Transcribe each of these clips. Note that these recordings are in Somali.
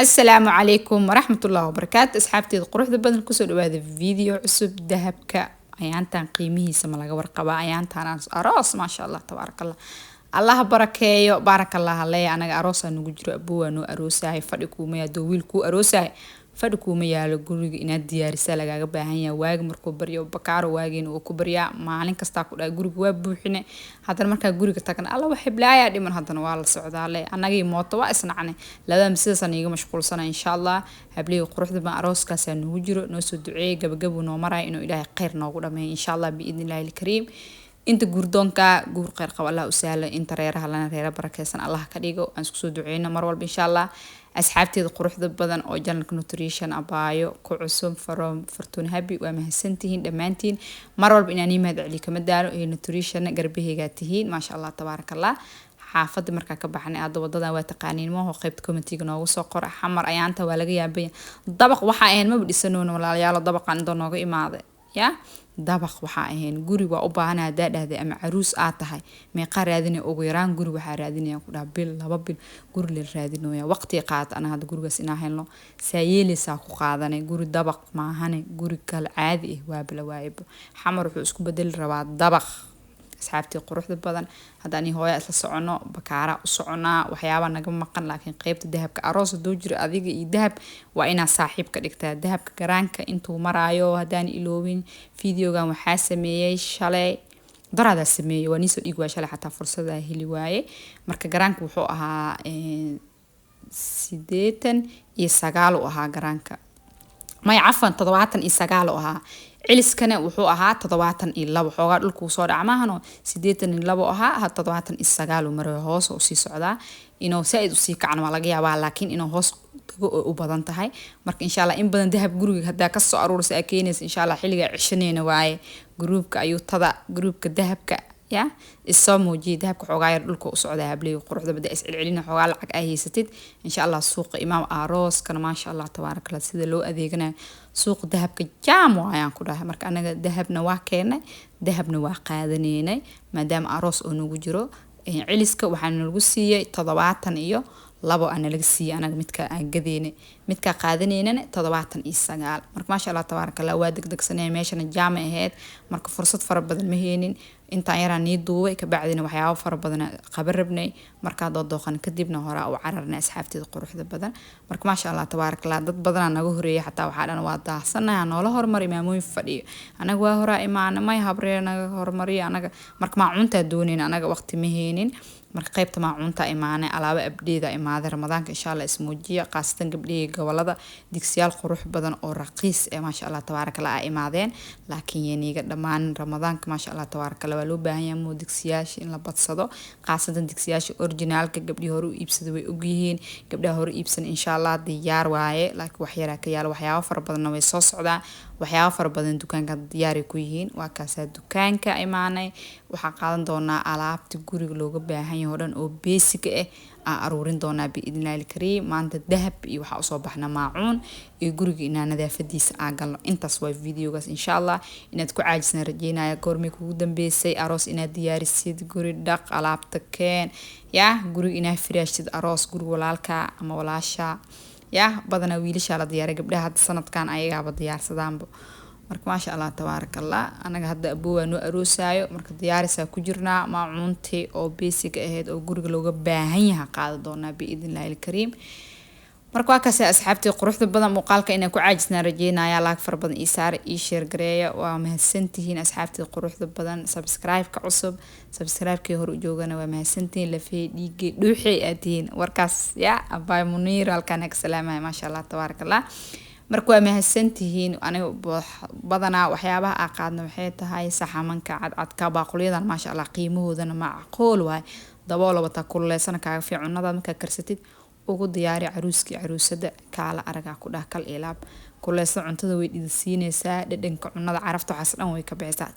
Asalaamu calaykum waraxmatullahi wabarakaatu. Asxaabteeda quruxda badan, kusoo dhawaada video cusub. Dahabka ayaantan qiimihiisa ma laga warqabaa? Ayaantan aroos, maasha Allah, tabaaraka Allah, Allaha barakeeyo, baaraka Allah leeya. Anaga aroosaa nagu jiro, abowaa noo aroosahay. Fadhi kuuma yaado, wiil kuu aroosahay fadhi kuuma yaalo. Guriga inaad diyaarisaa lagaaga baahan yahay. Waagi markuu baryo bakaaro, waagiina uu ku baryaa maalin kastaa ku dhahay guriga waa buuxine. Haddana markaa guriga tagna, alla wax hiblaayaa dhiman, haddana waa la socdaale. Annagii mooto waa isnacnay, labadan sidaasaan iiga mashquulsana. Insha Allah, hablihii quruxda baan arooskaasaa noogu jiro, noo soo duceeyay. Gabagabuu noo maraya, inuu Ilaahay kheyr noogu dhameeyo, insha Allah, biidni Illaahi alkariim. Inta guurdoonka guur kheyr qabo Allah u sahlo, inta reeraha lana reera barakeysan Allah ka dhigo. Aan isku soo duceyno mar walba, insha Allah. Asxaabteeda quruxda badan oo channelka Nutrition Abaayo ku cusub, from Fortune Happy, waa mahadsantihiin dhammaantiin. Mar walba inaan ii mahad celiyo kama daalo. Ee Nutrition garbaheygaa tihiin, maasha Allah, tabaaraka Allah. Xaafadda markaa ka baxnay, hadda wadadan waa taqaaniin maho? Qaybta commentiga noogu soo qora. Xamar ayaanta waa laga yaabaya, dabaq waxaa ahayn maba dhisanoona, walaalayaalo. Dabaqan inta nooga imaaday ya dabaq waxaa ahayn guri waa u baahana. Haddaa dhahday ama caruus aa tahay, meeqaa raadinaya? Ugu yaraan guri waxaa raadinaya ku dhaha bil, 2 bil guri la raadinooya, waqti qaata. Ana hadda gurigaas inaa helno saa yeelaysaa ku qaadanay. Guri dabaq maahane, guri kale caadi ah waaba la waayaba. Xamar wuxuu isku bedeli rabaa dabaq. Asxaabtii quruxda badan, hadda ani hooya isla socono, bakaara u soconaa, waxyaabaa naga maqan. Laakiin qeybta dahabka, aroos haduu jiro, adiga iyo dahab waa inaa saaxiib ka dhigtaa. Dahabka garaanka intuu maraayo haddaan iloobin, videogan waxaa sameeyey shalay, daraadaa sameeyey, waa niisoo dhiig waay shalay, xataa fursadaa heli waaye. Marka garaanka wuxuu ahaa 89 uu ahaa garaanka, maya, cafan, 79 uu ahaa. Celiskana wuxuu ahaa 72. Xoogaa dhulkuu soo dhaca maahano, 82 ahaa, ha 79 uu marayo, hoos oo usii socdaa. Inuu saa-id usii kacno waa laga yaabaa, laakiin inuu hoos tago oo u badan tahay. Marka insha Allah in badan dahab guriga hadaa kasoo aruursa aa keenaysa, insha Allah xilligaa cishaneyna waaye. Groupka ayuutada, groupka dahabka ya isoo muujiyay. Dahabka xoogaa yar dhulka u socdaa. Hableyga quruxda bada, is celcelina, xoogaa lacag aa haysatid, insha Allah suuqa imaam. Arooskana, maasha Allah, tabaaraka Allah, sida loo adeeganayo suuqa dahabka jaam waayaan ku dhahay. Marka anaga dahabna waa keenay, dahabna waa qaadaneynay, maadaama aroos oo nagu jiro. Celiska waxaa nalagu siiyey 72 aa nalaga siiyey anaga midka aan gadeynay, midkaa qaadaneynana 79. Marka maasha Allah, tabaaraka Allah, waa degdegsanaya. Meeshana jaama ahayd, marka fursad fara badan ma heenin. Intaan yaraa nii duubay, kabacdina waxyaabo fara badan qaban rabnay. Markaa doodooqan kadibna horaa u cararnay, asxaabteeda quruxda badan. Marka maasha Allah, tabaaraka Allah, dad badanaa naga horeeyay. Xataa waxaa dhan waa daahsanahay, noola hormari. Maamooyin fadhiyo, anaga waa horaa imaana, may habree naga hormariyo anaga. Marka maacuuntaa doonayn, anaga waqti ma heenin. Marka qaybta maacuunta imaanay, alaabo abdheeda imaaday Ramadaanka, insha Allah ismuujiya, khaasatan gabdhihii gobolada. Digsiyaal qurux badan oo raqiis eh, maasha Allah, tabaaraka Allah, aa imaadeen, laakiin yaniiga dhammaan Ramadaanka. Maasha Allah, tabaaraka Allah, waa loo baahan yahay moo digsiyaasha in la badsado, khaasatan digsiyaasha originaalka. Gabdhihii hore u iibsada way ogyihiin, gabdhaha hore iibsan, insha Allah diyaar waaye, laakiin wax yaraa ka yaala. Waxyaabo fara badanna way soo socdaan, waxyaabo fara badan dukaanka diyaaray ku yihiin. Waa kaasaa dukaanka imaanay. Waxaan qaadan doonaa alaabta guriga looga baahan yahay oo dhan oo basic ah aan aruurin doonaa, biidnillahi alkariim. Maanta dahab iyo waxaa usoo baxna maacuun iyo guriga inaa nadaafadiisa aan galno. Intaas waa videogaas. Insha Allah inaad ku caajisna rajeynaya. Goormay kugu dambeysay aroos inaad diyaarisid? Guri dhaq, alaabta keen, yaa guriga inaa firaashid, aroos guriga walaalka ama walaasha. Yaa badanaa wiilashaa la diyaaray, gabdhaha hadda sanadkan ayagaaba diyaarsadaanba. Marka maasha Allah, tabaaraka Allah, anaga hadda abowaa noo aroosaayo, marka diyaarisaa ku jirnaa. Maacuuntii oo basic ahayd oo guriga looga baahan yahay qaadi doonaa, biidnillahi alkariim. Marka waa kaasi, asxaabtii quruxda badan, muuqaalka inaan ku caajisnaa rajeynaya. Like fara badan ii saara, ii share gareeya. Waa mahadsantihiin, asxaabtii quruxda badan. Subscribe-ka cusub, subscribe-kii hore u joogana, waa mahadsantihiin. Lafey dhiigay dhuuxey aad tihiin warkaas. Ya abaay Muniir halkaan ka salaamaya, maasha Allah, tabaaraka Allah. Marka waa mahadsantihiin. Aniga badanaa waxyaabaha aa qaadna waxay tahay saxamanka cadcadka, baaqulyadan, maasha Allah, qiimahoodana macquul waay. Daboola wataa, kululeysana kaaga fiican. Cunadaad markaa karsatid ugu diyaari caruuskii caruusada, kaala aragaa ku dhah, kal ilaab. Kuleysa cuntada way dhidisiinaysaa, dhadhanka cunada, carafta, waxaas dhan way ka bixisaa.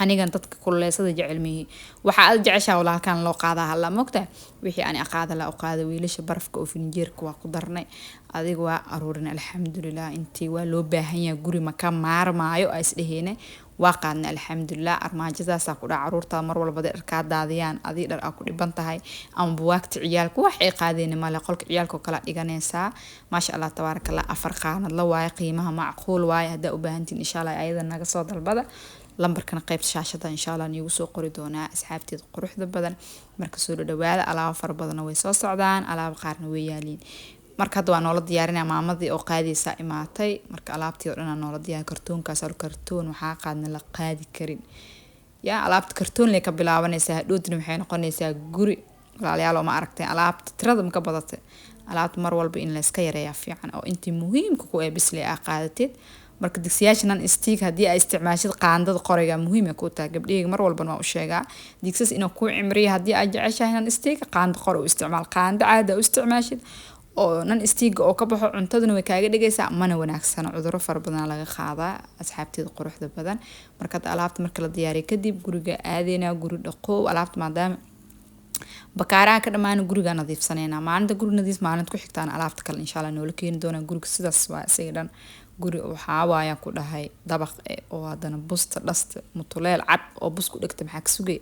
Anigan dadka kululeysada jecel mihi. Waxa aad jeceshaha walaalkan loo qaadaa hala mogtahay. Wixii ani aqaada la u qaada. Wiilasha barafka oo filinjeerka waa ku darnay. Adiga waa aruurin, alxamdulilah. Intii waa loo baahan yahay, guri ma ka maarmaayo aa isdheheyne, waa qaadnay, alxamdulilah. Armaajadaasaa ku dhaca caruurta mar walba dharkaa daadiyaan, adii dhar aa ku dhiban tahay ama buwaagta ciyaalka wax ay qaadeen male, qolka ciyaalka oo kala dhiganaysaa. Maasha Allah, tabaaraka Allah. 4 qaanad la waaye, qiimaha macquul waaye. Haddaa u baahantiin, insha Allah, ayada naga soo dalbada. Lambarkana qaybta shaashada insha Allah niigu soo qori doonaa, asxaabteeda quruxda badan. Marka soo dhawaada, alaabo fara badanna way soo socdaan, alaabo qaarna way yaaliin. Marka hadda waa noola diyaarinaya, maamadii oo qaadaysa imaatay. Marka alaabtii oo dhan aa noola diyaar. Kartoonkaas kartoon waxaa qaadna la qaadi karin yaa. Alaabta kartoon lay ka bilaabanaysaa, hadhowtina waxay noqonaysaa guri. Walaalayaal, oo ma aragtay alaabta tirada ma ka badatay? Alaabta mar walba in layska yareeyaa fiican oo intii muhiimka ku ee bisley aa qaadatid. Marka digsiyaasha non stick haddii aa isticmaashid, qaandada qoriga muhiim ay kuu tahay. Gabdhahayga mar walbana waa u sheegaa, digsas inuu kuu cimriyo haddii aad jeceshahay non stick, qaando qori u isticmaal. Qaando caadi u isticmaashid oo non stick oo ka baxo, cuntaduna way kaaga dhigaysaa, mana wanaagsana, cudurro fara badan laga qaadaa, asxaabteeda quruxda badan. Marka hadda alaabta marka la diyaariyo kadib, guriga aadeynaa, guri dhaqow. Alaabta maadaama bakaaraha ka dhammaan, gurigaa nadiifsaneynaa. Maalinta guri nadiif, maalinta ku xigtaan alaabta kale insha Allah noola keeni doonaa. Guriga sidaas waa isaga dhan. Guri waxaa waaya ku dhahay dabaq oo haddana busta dhasta mutuleel cad oo bus ku dhegta, maxaa ka sugaya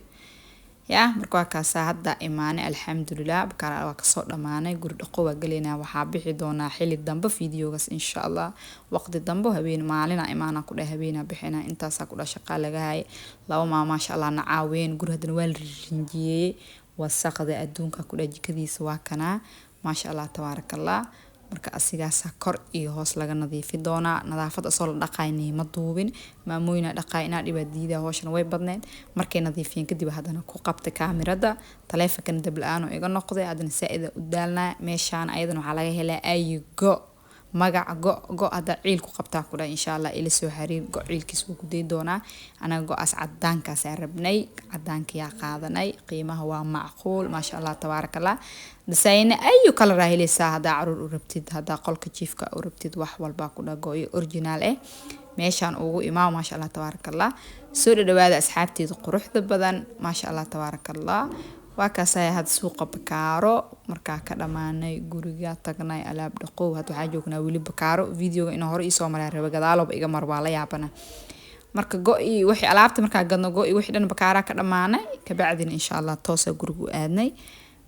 yaa? Marka waa kaasaa, hadda imaanay, alxamdulilah. Bakaara waa kasoo dhamaanay, guri dhaqo waa galeynaa. Waxaa bixi doonaa xili dambe videogaas insha Allah, waqti dambe, habeen maalina imaana ku dheh, habeena bixina. Intaasaa ku dhah shaqaa laga hayay. Laba maa, maasha Allah, na caaween. Guri haddana waa la rinjiyeeyey, wasaqda adduunka ku dheh. Jikadiisa waa kanaa, maasha Allah, tabaaraka Allah. Marka asigaasaa kor iyo hoos laga nadiifi doonaa. Nadaafad asoo la dhaqaay niima duubin, maamooyina dhaqaay inaa dhibaa diidaa, hooshana way badneed. Markay nadiifiyeen kadib haddana ku qabtay kaamirada, taleefonkana dab la-aan oo iga noqday. Haddana saa-ida u daalnaa. Meeshaan ayadana waxaa laga helaa ayi go magac go go. Haddaa ciil ku qabtaa ku dhahay, insha Allah ila soo xiriir. Go ciilkiis wuu ku day doonaa. Anaga go-aas cadaankaasaa rabnay, cadaankiyaa qaadanay. Qiimaha waa macquul, maasha Allah, tabaaraka Allah. Dasayna ayu kala raahilaysaa haddaa caruur u rabtid, haddaa qolka jiifka u rabtid, wax walbaa ku dhaha go-yo original eh meeshaan ugu imaam. Maasha Allah, tabaaraka Allah. Soo dhadhawaada, asxaabteeda quruxda badan. Maasha Allah, tabaaraka Allah. Waa kaasaya hadda suuqa Bakaaro markaa ka dhamaanay, guriga tagnay, alaab dhaqow. Hadda waxaa joognaa weli Bakaaro. Videoga inuu hore iisoo maraa raba, gadaaloba iga mar, waa la yaabana. Marka go-i wixii alaabta markaa gadno, go-i wixii dhan Bakaaraa ka dhamaanay, kabacdina insha Allah toosa gurigu aadnay.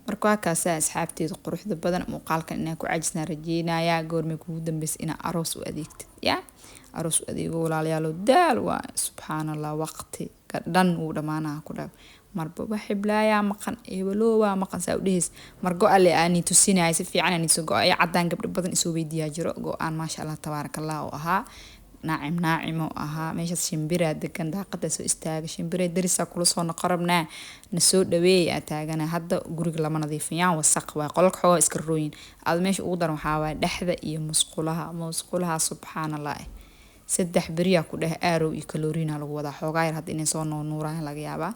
Marka waa kaasaa, asxaabteeda quruxda badan. Muuqaalkan inaan ku cajisnaa rajeynayaa. Goormay kugu dambeysa inaa aroos u adeegtid? Yaa aroos u adeego, walaalayaalo, daal waa, subxaan Allah. Waqti ka dhan wuu dhamaanaha ku dhaw. Marba wax xiblaayaa maqan, eebaloowaa maqan, saa u dheheys. Mar go-a le aani tusinaya si fiican aani tusin. Go-ay caddaan gabdho badan isoo weydiiyaa jiro. Go-aan maasha Allah, tabaaraka Allah oo ahaa, naacim naacim oo ahaa. Meeshaas shimbiraa degan, daaqada soo istaaga, shimbiray darisaa kula soo noqo rabnaa, na soo dhaweey aa taagana. Hadda guriga lama nadiifiyaan, wasaq waay. Qolalka xoogaa iska rooyin aad. Meesha ugu daran waxaa waaye dhexda iyo musqulaha. Musqulaha, subxaan Allah, 3 beriyaa ku dheh aarow iyo kaloriina lagu wadaa. Xoogaa yar hadda inay soo nuunuuraan laga yaabaa,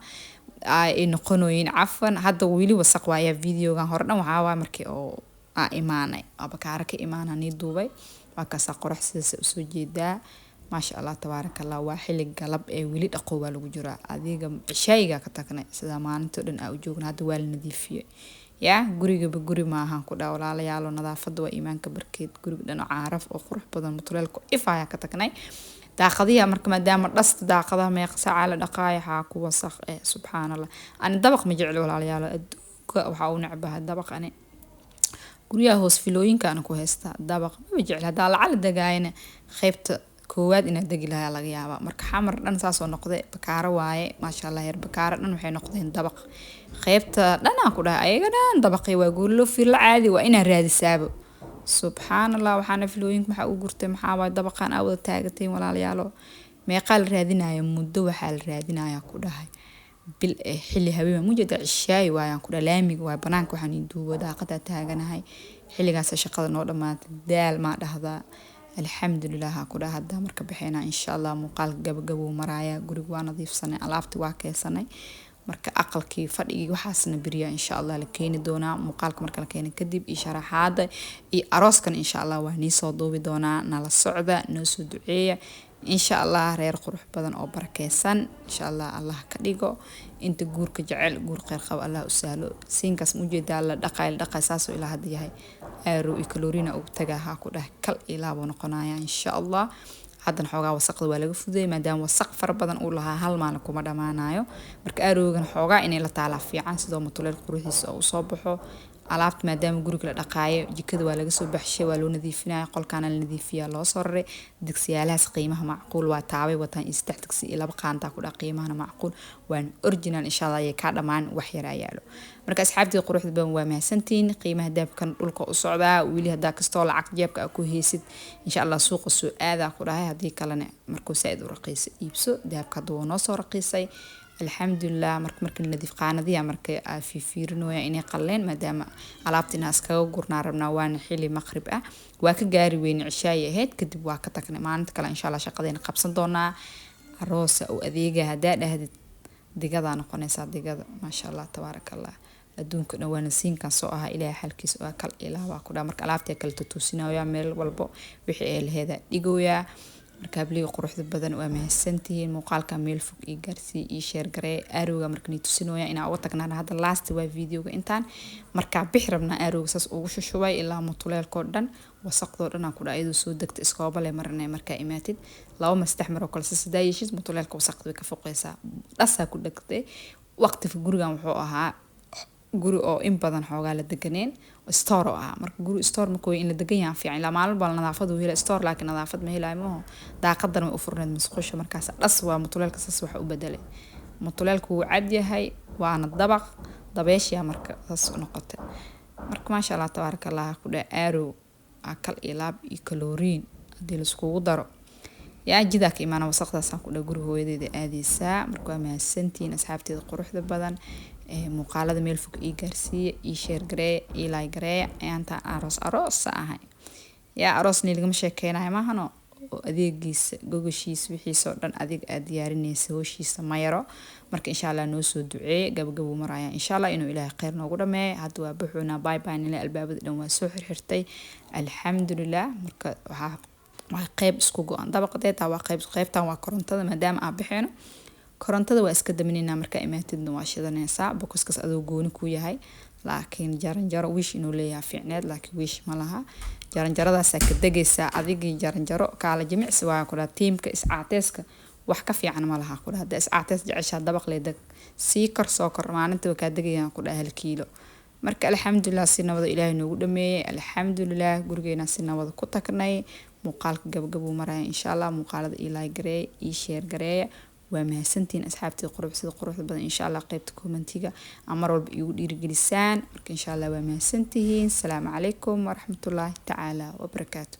ay noqonoyin cafan. Hadda weli wasaq waaya. Videogan hore dhan waxaa waaya markii oo aa imaanay, aa Bakaara ka imaana nii duubay. Waa kaasaa, qorax sidaas usoo jeedaa, maasha Allah, tabaaraka Allah. Waa xilli galab ee weli dhaqo waa lagu jiraa. Adiga cishaayiga ka tagnay, sida maalintoo dhan aa u joogna. Hadda waa la nadiifiyey yaa, gurigaba guri maahan ku dhaa. Walaalayaalo, nadaafadda waa iimaanka barkeed. Guriga dhan oo caaraf oo qurux badan, mutuleelku ifaya ka tagnay. Daaqadihi marka maadaama dhasta daaqadaha meeqa saacaa la dhaqaayo, waxaa ku wasaq eh, subxaan Allah. Ani dabaq ma jecli, walaalayaalo. Adduunka waxaa u necbahay dabaq. Ani guryaha hoos filooyinka ana ku haysta, dabaq maba jecli. Haddaa lacala degaayana, qaybta koowaad inaad degi lahaa laga yaabaa. Marka Xamar dhan saasoo noqday, Bakaaro waaye, maasha Allah. Heer Bakaaro dhan waxay noqdeen dabaq. Qaybta dhan aan ku dhahay ayaga dhan dabaqii waa. Gurilo filo caadi waa inaa raadisaabo, subxaan Allah. Waxaana filooyinka maxaa u gurtay? Maxaa waay dabaqan aa wada taagateen, walaalayaalo? Meeqaa la raadinaya? Muddo waxaa la raadinaya ku dhahay bil eh. Xilli habeen mujeeda, cishaayi waayaan ku dhahay. Laamiga waay, banaanka waxaan ii duubo, daaqadaa taaganahay. Xilligaas shaqada noo dhamaatay, daal maa dhahdaa, alxamdulilah ha ku dhaha. Hadda marka baxeynaa insha Allah. Muuqaalka gabagabuu maraaya. Guriga waa nadiifsanay, alaabtii waa keensanay. Marka aqalkii fadhigii waxaasna beriya insha Allah la keeni doonaa. Muuqaalka marka la keeno kadib iyo sharaxaada iyo arooskan insha Allah waa nii soo duubi doonaa. Nala socda, noo soo duceeya. Insha Allah reer qurux badan oo barakeysan insha Allah Allah ka dhigo. Inta guurka jecel guur kheyr qabo Allah u sahlo. Siinkaas mujeedaa la dhaqay la dhaqay saasoo ilaa hadda yahay. Aaro iyo kaloriina ugu tagaa haa ku dheh kal ilaa buu noqonayaa insha Allah. Haddana xoogaa wasaqda waa laga fududeeyay maadaama wasaq fara badan uu lahaa, hal maalin kuma dhammaanayo. Marka aarowgan xoogaa inay la taalaa fiican sidoo mutuleel quruxdiisa oo usoo baxo. Alaabta maadaama guriga la dhaqaayo, jikada waa laga soo baxshay, waa loo nadiifinaya, qolkaana la nadiifiyaa loo soo raray. Digsiyaalahaas qiimaha macquul waa, taabay wataan iyo 3 digsi iyo 2 qaantaa ku dhaq, qiimahana macquul waan original insha Allah ayay kaa dhammaan wax yaraa yaalo. Marka asxaabtii quruxda badan waa mahadsantihiin. Qiimaha dahabkan dhulka u socdaa weli, haddaa kastoo lacag jeebka aa ku heysid insha Allah suuqa soo aadaa ku dhahay, haddii kalena markuu saa-id u raqiisa iibso dahabka. Hadda wuu noo soo raqiisay alxamdulilah. Marka marka nadiif qaanadiya marka aa fiifiirinooya inay qalleen, maadaama alaabta inaa iskaga gurnaa rabnaa, waana xili maqrib ah, waa ka gaari weyne, cishaayay ahayd, kadib waa ka tagnay. Maalinta kale insha Allah shaqadeena qabsan doonaa. Aroosa u adeega haddaa dhahdid digadaa noqonaysaa digada, maasha Allah tabaaraka Allah. Adduunka dhan waana siinkan soo ahaa Ilaahay xalkiisa waa kal ilaah waa ku dhaa. Marka alaabta kala tutuusinaya meel walbo wixii ay laheeda dhigooyaa. Marka habliga quruxda badan waa mahadsantihiin. Muuqaalka meel fog ii gaarsii, ii share garee. Aarowga marka nii tusinooya inaa uga tagnaan hadda last waa videoga intaan markaa bixi rabnaa. Aarowga saas ugu shushubay ilaa mutuleelkoo dhan, wasaqdoo dhan aan ku dhaa iyadoo soo degta iskoobale marinay. Markaa imaatid 2 mar 3 mar oo kale saas hadaa yeeshid, mutuleelka wasaqda way ka foqeysaa, dhasaa ku dhegtay. Waqtiga gurigan wuxuu ahaa guri oo in badan xoogaa la deganeen, store oo ahaa. Marka guri store marka in la degan yahay fiican ilaa maalin baa nadaafad uu helay store, laakiin nadaafad ma helayo maaho. Daaqadana way u furneed musqusha, markaas dhas waa mutuleelka saas waxa u bedelay. Mutuleelku wuu cad yahay waana dabaq dabeeshiya, marka saas u noqotay. Marka maasha Allah tabaaraka Allah ku dheh aarow kal iyo laab iyo kaloriin haddii laiskugu daro yaa jidaa ka imaana wasaqdaasaan ku dheh guri hooyadeeda aadeysaa. Marka waa mahadsantihiin asxaabteeda quruxda badan. Muuqaalada meel fog ii gaarsiiya, ii share gareeya, ii like gareeya. Ayaantaan aroos aroosa ahay yaa aroosni lagama sheekeynayo maahano oo adeegiisa gogashiisa wixiisa oo dhan adig aad diyaarinaysa, howshiisa ma yaro. Marka insha Allah noo soo duceeye, gabagabuu maraya insha Allah inuu Ilaahay kheyr noogu dhameeyo. Hadda waa buxuuna, bye bye nile, albaabada dhan waa soo xirxirtay alxamdulilah. Marka waxaa waa qeyb isku go-an dabaqadeed waa qeyb, qeybtan waa korontada. Maadaama aan bixino korontada waa iska daminayna, markaa imaatidna waa shidanaysaa. Bokoskaas adoo gooni ku yahay, laakiin jaranjaro wiish inuu leeyahay fiicneed, laakiin wiish ma laha. Jaranjaradaasaa ka degaysaa adigii jaranjaro kaala jimicsi waa ku dhaha. Tiimka iscaateeska wax ka fiican ma laha ku dhaha. Haddaa iscaatees jeceshaa dabaq lee deg, sii kor soo kor, maalinta waa kaa degayaan ku dhaha 1 kiilo. Marka alxamdulilah si nabada Ilaahay noogu dhameeyay, alxamdulilah gurigeena si nabada ku tagnay. Muuqaalka gabagabuu maraya insha Allah. Muuqaalada ii like gareeya, ii share gareeya. Waa mahadsantihiin asxaabtii qurux sida quruxda badan. Insha Allah qeybta commentiga aa mar walba iigu dhiirigelisaan. Marka insha Allah waa mahadsantihiin. Asalaamu calaykum waraxmatullaahi tacaala wabarakaatu.